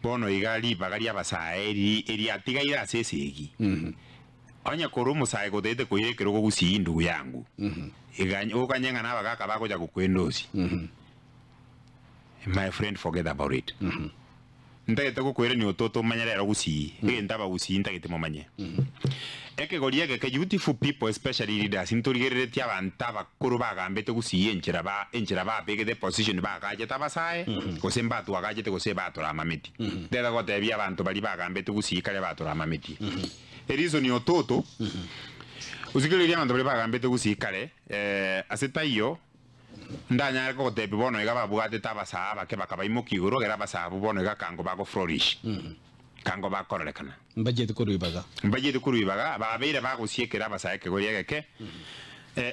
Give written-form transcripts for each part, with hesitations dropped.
Bono iga ribaga ri'abasae eri eriatigaire ase esegi. Onye korwa omosae gotagete koira ekerogo gusii ndugu yangu, iga oganye ng'a nabagaka bagocha gokoendosia. My friend forget about it. Ntagete gokoirania ototo omanye rero gusii, egento abagusii ntagete momanye. Ekegori egeke youthful people especially leaders ntorigereretie abanto abakoro bagambete gusii enchera ba enchera babegete position bagachete abasae gose mbatwagachete gose batoramameti. Ntagete gotebia abanto baria bagambete gusii kare batoramameti. Ereason ototo osigererie abanto baria bagambete gusii kare ase taiyo Ndanyare kogotebia bono iga babwatete abasaa abake bakabaimokia igoro, egere abasaa abwo bono iga kango bago flourish, kango bakororekana. Mbachiete korwa ibaga. Mbachiete korwa ibaga, babeire bagosiekera abasae ekegori egeke.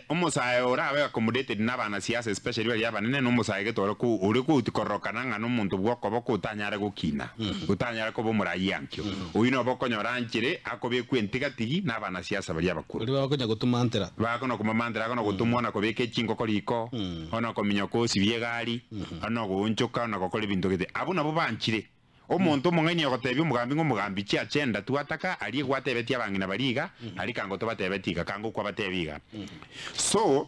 Omosae orabe accommodated na abanasiasa especially baria abanene, na omosae gete ore ko ore kouti kororokana ng'a nomonto bw'okoboko otanyare gokina, otanyare koba omoraia ankio. Oyio nobo okonyora anchere akobekwa entigatigi na abanasiasa baria abakoro. Baria bakonya gotumantera. Bakona komamantera, akona gotomwa na kobeka echingoko riko, ona kominyoka osibie egari, ona goonchoka, ona gokora ebinto gete. Abwo nabwo banchire. Omonto omong'aini ogotebia omogambi ng'a omogambi chiachenda twataka aria gwatebetie abang'ina baria iga, aria kango tobatebetie iga, kango kwabatebia iga. So,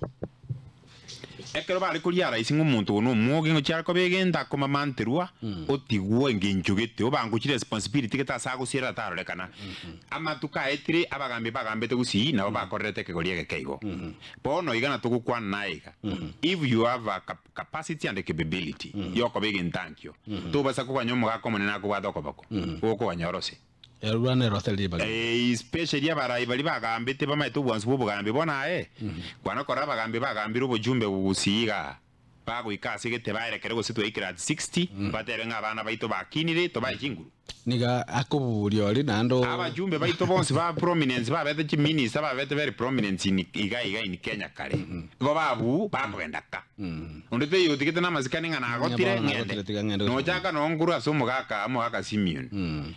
Ekero bare koria araisi ng'a omonto oyo nomwoge ng'a chiare koba egento akomamanterwa, otigwa engencho gete, obangwe chiresponsibility gete ase agosiera atarorekana. Amatuko aetire abagambi bagambete gusii nabo bakorerete ekegori egeke igo. Bono iga natogokwana naye iga, if you have a capacity and capability yokoba egento ankio, tobasa koganya omogaka omonene akobwate okoboko, gokoganya orose. Erura nerose ribaga. Especially abarai baria bagambete bamaete obwansu bw'obogambi bono aye kwana korora abagambi bagambire obochumbe bogusii igaa bagoika ase gete baerekere gose twaikire at 60 batebe ng'a abana baito bakinire tobae chinguru. Nigo akoburia oria naende o. Abachumbe baito bonsi ba prominence babete chiminister babete very prominent in iga iga in Kenya kare igo babuu bakogenda ka. Onde taiyo otigete namasikani ng'a nagotire Bono nagotire, tiga ng'ende. ng'ende. Nochaka nonkorwa ase omogaka omogaka Simeon.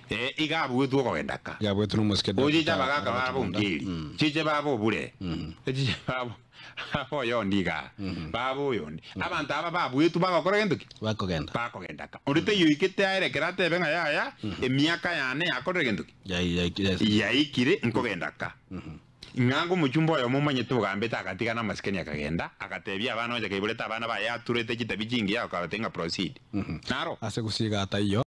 Eh, iga abuetwe okogenda ka. Iga abuetwe nomosike Ochiche Dr. abagaka Robert babo Monda. Ongeri. Chiche babo Obure. Chiche babo babo oyondi igaa. Babo oyondi. Abanto aba babuetwe bagokora gento ki? Bakogenda. Bakogenda ka. Onde taiyo oikete aerekere atebe ng'a yaya, emiaka yane yakorire gento ki? Yai- yai- Yaikire nkogenda ka. Ng'a ngomochumba oyomo omanyete ogambete agatiga namasikani akagenda, agatebia abana onye kaiborete abana baye aturete chitabi chingiya akabatebia ng'a proceed. Naro. Ase gosiga taiyo.